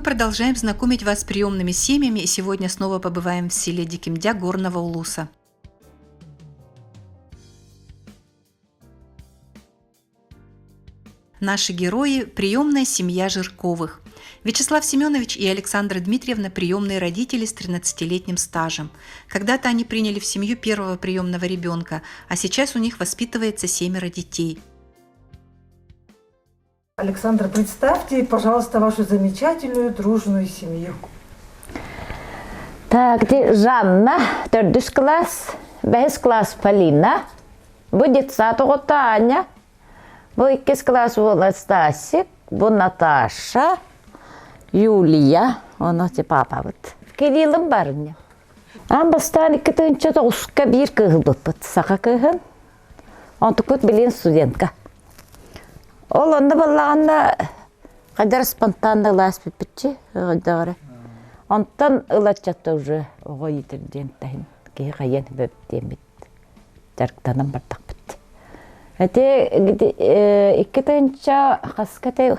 продолжаем знакомить вас с приемными семьями и сегодня снова побываем в селе Дикимдя Горного Улуса. Наши герои – приемная семья Жирковых. Вячеслав Семенович и Александра Дмитриевна – приемные родители с 13-летним стажем. Когда-то они приняли в семью первого приемного ребенка, а сейчас у них воспитывается семеро детей. Александра, представьте, пожалуйста, вашу замечательную дружную семью. Так, где Жанна, төрдүс класс, бэһис класс Полина, бу детсад оҕото Аня, бу иккис класс уола Стасик, бу Наташа, Юлия, ону папабыт. Кириллым барыня. Аан бастаан икки тыһыынча тоҕуска биир кыыһылбыппыт, саха кыыһын. Онтукпут билин студентка. Ол онно буоллаҕына хайдах спонтанно ылаас бүппүтчү ыҕырдаҕара. Онтон ылаччата уже оҕо иитэр диэн таһын киһи хайыан сөп диэммит дьарыктанан бардахпыт. Ити икки тыһыынча хаска этэй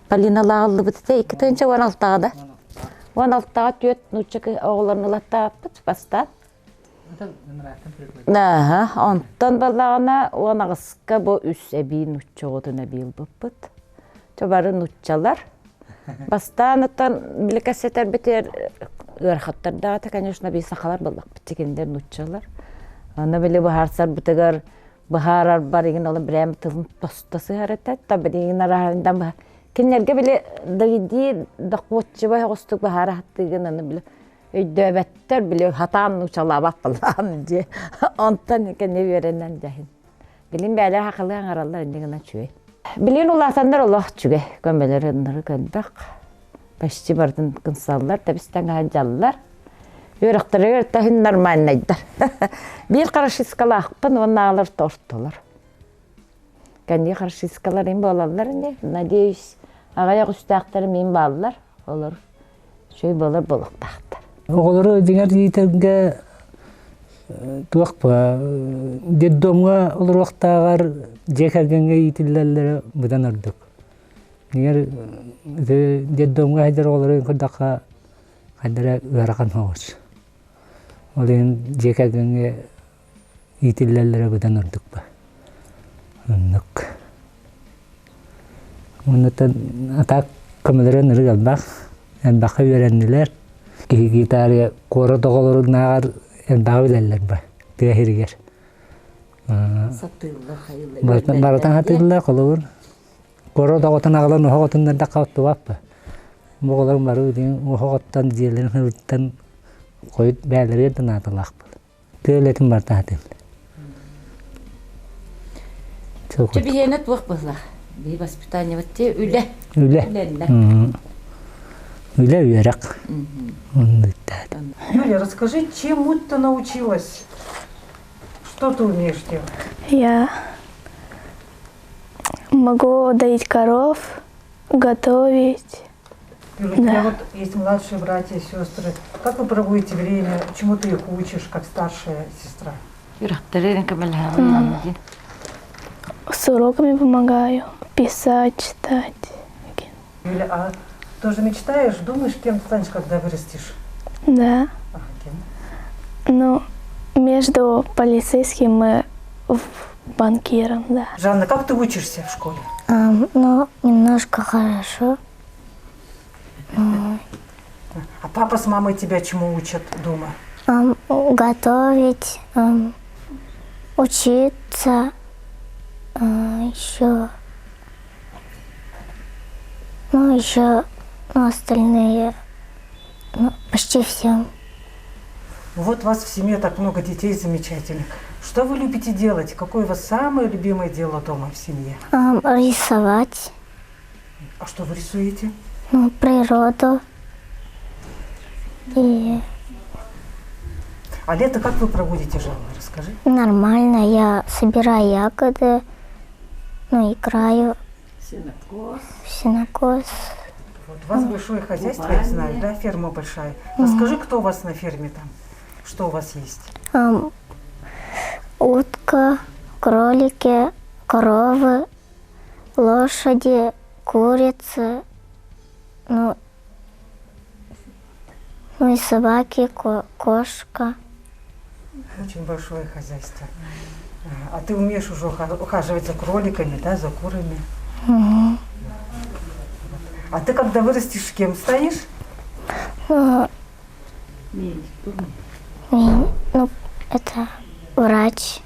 Полиналааҕыллыбыт этэ икки тыһыынча уон алтаҕа да уон алтаҕа түөрт нуучча оҕолорун ылаттаабыппыт бастаан Ааһа, онтон балаҕана уон аҕыска бу үс эбии нуучча оҕотун эбии ылбыппыт. Чэ бары нууччалар. Бастаан оттон били кэпсэтэрбитигэр ыарахаттардаата, конечно, бии сахалар буоллахпыт, кинилэр нууччалар. Аны били быһаарсарбытыгар быһаарарбар игин ол брэм тылын тосто сыһар этэ. Та билигин араһардан кинилэргэ били доведи дохуотчуба оҕустук быһаара хаттыгын аны били өйдөөбөттөр били хатаан нуучалаабат балаан дии онтон кэнни үөрэнэн дьаһин билин бээлэр хахылыы аҥараллар инни гына үчүгэй билин улаатаннар олох үчүгэй көмөлөр ыннары көрбөх почти бардын кынсаллар тэбистэн дьаллар үөрэхтэригэр таһын нормальнайдар биир харашискалаахпын уонна аалар тортолор кэнни харашискалар им буолаллар ини надеюсь аҕыйах үстээхтэрим им бааллар олор Үчүгэй буолар буолуохтаахтар. Оҕолору дьиҥэр иитэргэ туох ба детдомҥа олоруохтааҕар дьиэ кэргэҥҥэ иитиллэллэрэ быдан ордук. Дьиҥэр детдомҥа сылдьар оҕолору көрдөххө хайдах эрэ ыарахан соҕус. Ол иһин дьиэ кэргэҥҥэ иитиллэллэрэ быдан ордук ба. Оннук. Оннуттан атаак көмөлөрө ынырык элбэх. Элбэххэ үөрэннилэр. Киһи гитария куорат оҕолорунааҕар элбэҕи билэллэр ба тыа сиригэр. Сатыыллар, хайыллар. Барытын сатыыллар, холобур. Куорат оҕотун аҕалан оһох отуннардахха оттубаппа. Бу оҕолор бары оһох оттон дьиэлэрин хырыттан хойут бэйэлэригэр да наадалаахпыт. Тыа үлэтин барыта сатыыр. Чэ биһиэнэ туох быһылаах? Биһи воспитаниебыт те үлэ. Үлэ. Үлэ үөрэх. Юля, расскажи, чему ты научилась? Что ты умеешь делать? Я могу доить коров, готовить. Юля, у тебя вот есть младшие братья и сестры. Как вы проводите время? Чему ты их учишь, как старшая сестра? С уроками помогаю, писать, читать. Юля, а тоже мечтаешь, думаешь, кем ты станешь, когда вырастешь? Да. А, кем? Ну, между полицейским и банкиром, да. Жанна, как ты учишься в школе? Ну, немножко хорошо. А папа с мамой тебя чему учат дома? Готовить, учиться, еще, ну, еще ну, остальные, ну, почти все. Вот у вас в семье так много детей замечательных. Что вы любите делать? Какое у вас самое любимое дело дома в семье? Рисовать. А что вы рисуете? Ну, природу. И... А лето как вы проводите, Жанна? Расскажи. Нормально. Я собираю ягоды, ну, играю. Сенокос. Сенокос. Вот у вас большое хозяйство, я знаю, да, ферма большая. Расскажи, кто у вас на ферме там? Что у вас есть? Утка, кролики, коровы, лошади, курицы. Ну, Ну и собаки, кошка. Очень большое хозяйство. А ты умеешь уже ухаживать за кроликами, да, за курами? Угу. А ты когда вырастешь, кем станешь? Ну, ну, это врач.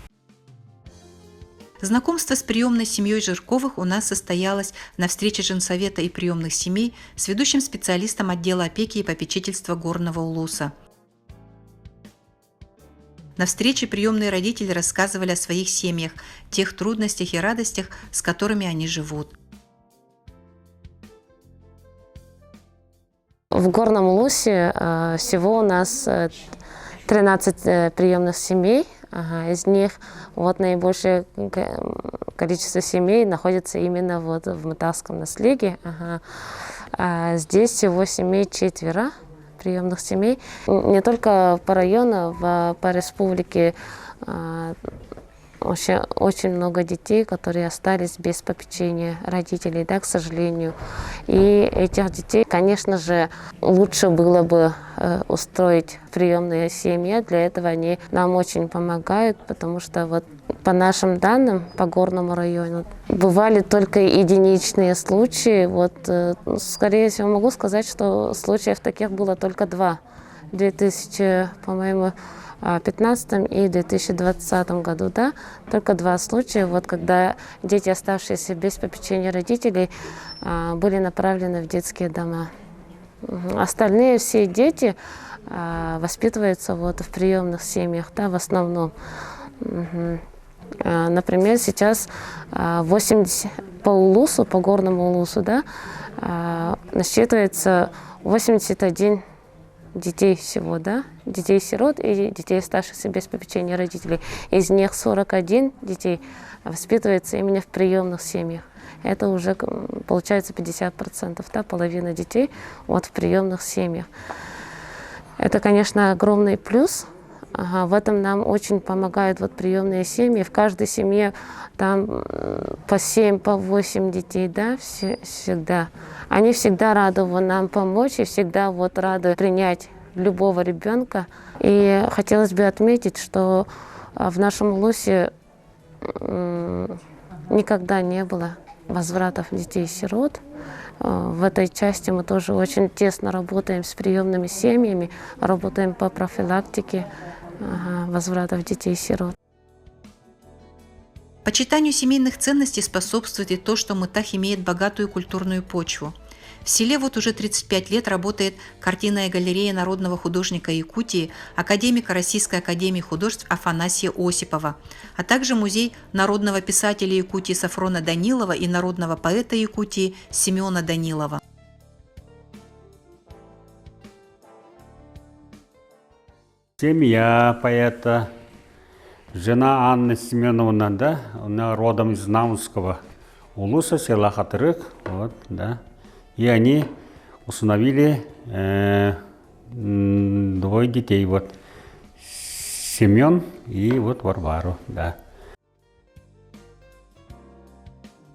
Знакомство с приемной семьей Жирковых у нас состоялось на встрече Женсовета и приемных семей с ведущим специалистом отдела опеки и попечительства Горного Улуса. На встрече приемные родители рассказывали о своих семьях, тех трудностях и радостях, с которыми они живут. В Горном Улусе всего у нас 13 приемных семей. Ага, из них вот наибольшее количество семей находится именно вот в Мытарском наследии. Ага. А здесь всего семей четверо приемных семей. Не только по району, по республике вообще очень много детей, которые остались без попечения родителей, да, к сожалению. И этих детей, конечно же, лучше было бы устроить приемные семьи. Для этого они нам очень помогают, потому что вот по нашим данным, по Горному району, бывали только единичные случаи. Вот, скорее всего, могу сказать, что случаев таких было только два. В 2000, по-моему, 2015 и 2020 году, да, только два случая, вот когда дети, оставшиеся без попечения родителей, были направлены в детские дома. Остальные все дети воспитываются вот в приемных семьях, да, в основном. Например, сейчас 80 по Улусу, по Горному Улусу, да, насчитывается 81 детей всего, да, детей-сирот и детей, оставшихся без попечения родителей. Из них 41 детей воспитывается именно в приемных семьях. Это уже получается 50%, да, половина детей вот в приемных семьях. Это, конечно, огромный плюс. Ага, в этом нам очень помогают вот приемные семьи. В каждой семье там по 7, по 8 детей, да, все, всегда. Они всегда рады нам помочь и всегда вот рады принять любого ребенка. И хотелось бы отметить, что в нашем Улусе никогда не было возвратов детей-сирот. В этой части мы тоже очень тесно работаем с приемными семьями, работаем по профилактике возвратов детей-сирот. Почитанию семейных ценностей способствует и то, что Мытах имеет богатую культурную почву. В селе вот уже 35 лет работает картинная галерея народного художника Якутии, академика Российской академии художеств Афанасия Осипова, а также музей народного писателя Якутии Софрона Данилова и народного поэта Якутии Семена Данилова. Семья поэта, жена Анна Семеновна, да, она родом из Наунского улуса, села Хатырык, вот, да. И они усыновили двое детей, вот, Семен и вот Варвару, да.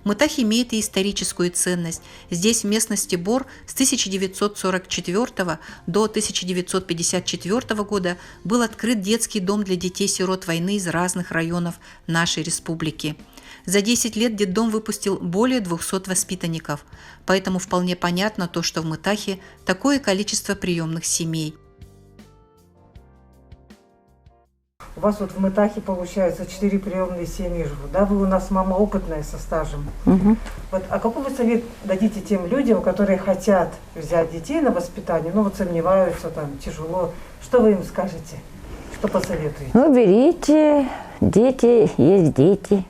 Мытах имеет и историческую ценность. Здесь, в местности Бор, с 1944 до 1954 года был открыт детский дом для детей-сирот войны из разных районов нашей республики. За 10 лет детдом выпустил более 200 воспитанников. Поэтому вполне понятно то, что в Мытахе такое количество приемных семей. У вас вот в Мытахе, получается, 4 приемные семьи живут, да? Вы у нас мама опытная со стажем. Угу. Вот, а какой вы совет дадите тем людям, которые хотят взять детей на воспитание, но вот сомневаются, там, тяжело? Что вы им скажете? Что посоветуете? Ну, берите, дети есть дети.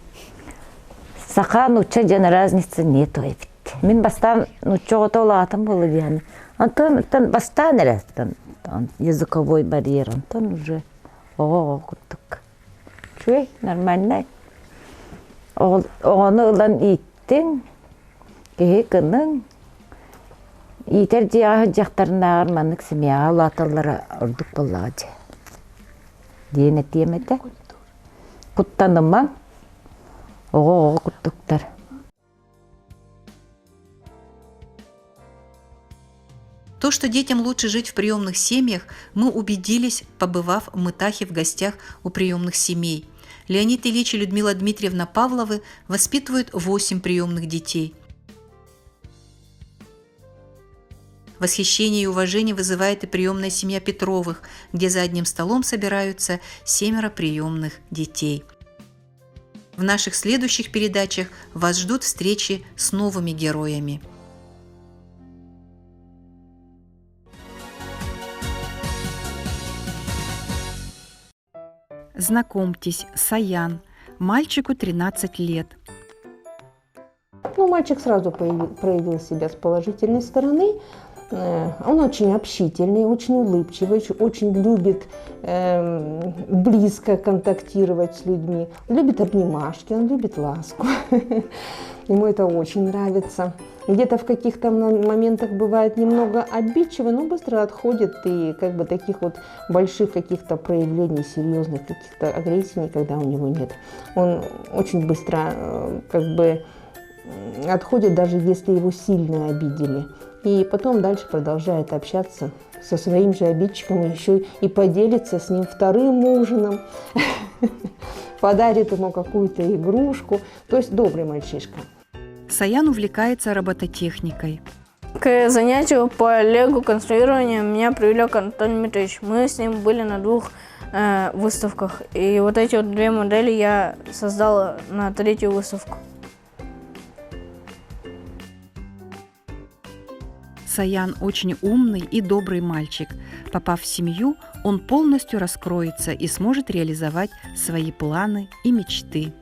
Саха нуучча диэн разницы нету эбит. Мин бастаан нуучча оҕото улаатан буолла диэн. Онтон бастаан эрэ языковой барьер, онтон уже оҕо-оҕо курдук. Үчүгэй, нормальнай. Оҕону ылан ииттиҥ, киһи гыныҥ. Иитэр дьиэҕэ сылдьыахтарынааҕар маннык семьяҕа улааталлара ордук буоллаҕа дии. Диэн этиэм этэ. Куттанымаҥ, оҕо-оҕо курдуктар. То, что детям лучше жить в приемных семьях, мы убедились, побывав в Мытахе в гостях у приемных семей. Леонид Ильич и Людмила Дмитриевна Павловы воспитывают 8 приемных детей. Восхищение и уважение вызывает и приемная семья Петровых, где за одним столом собираются семеро приемных детей. В наших следующих передачах вас ждут встречи с новыми героями. Знакомьтесь, Саян. Мальчику 13 лет. Ну, мальчик сразу проявил себя с положительной стороны. Э, он очень общительный, очень улыбчивый, очень любит эм, близко контактировать с людьми. Любит обнимашки, он любит ласку. Ему это очень нравится. Где-то в каких-то моментах бывает немного обидчивый, но быстро отходит, и как бы таких вот больших каких-то проявлений, серьезных каких-то агрессий никогда у него нет. Он очень быстро э, как бы отходит, даже если его сильно обидели. И потом дальше продолжает общаться со своим же обидчиком, еще и поделится с ним вторым ужином, подарит ему какую-то игрушку. То есть добрый мальчишка. Саян увлекается робототехникой. К занятию по лего конструированию меня привлек Антон Дмитриевич. Мы с ним были на двух э, выставках. И вот эти вот две модели я создал на третью выставку. Саян очень умный и добрый мальчик. Попав в семью, он полностью раскроется и сможет реализовать свои планы и мечты.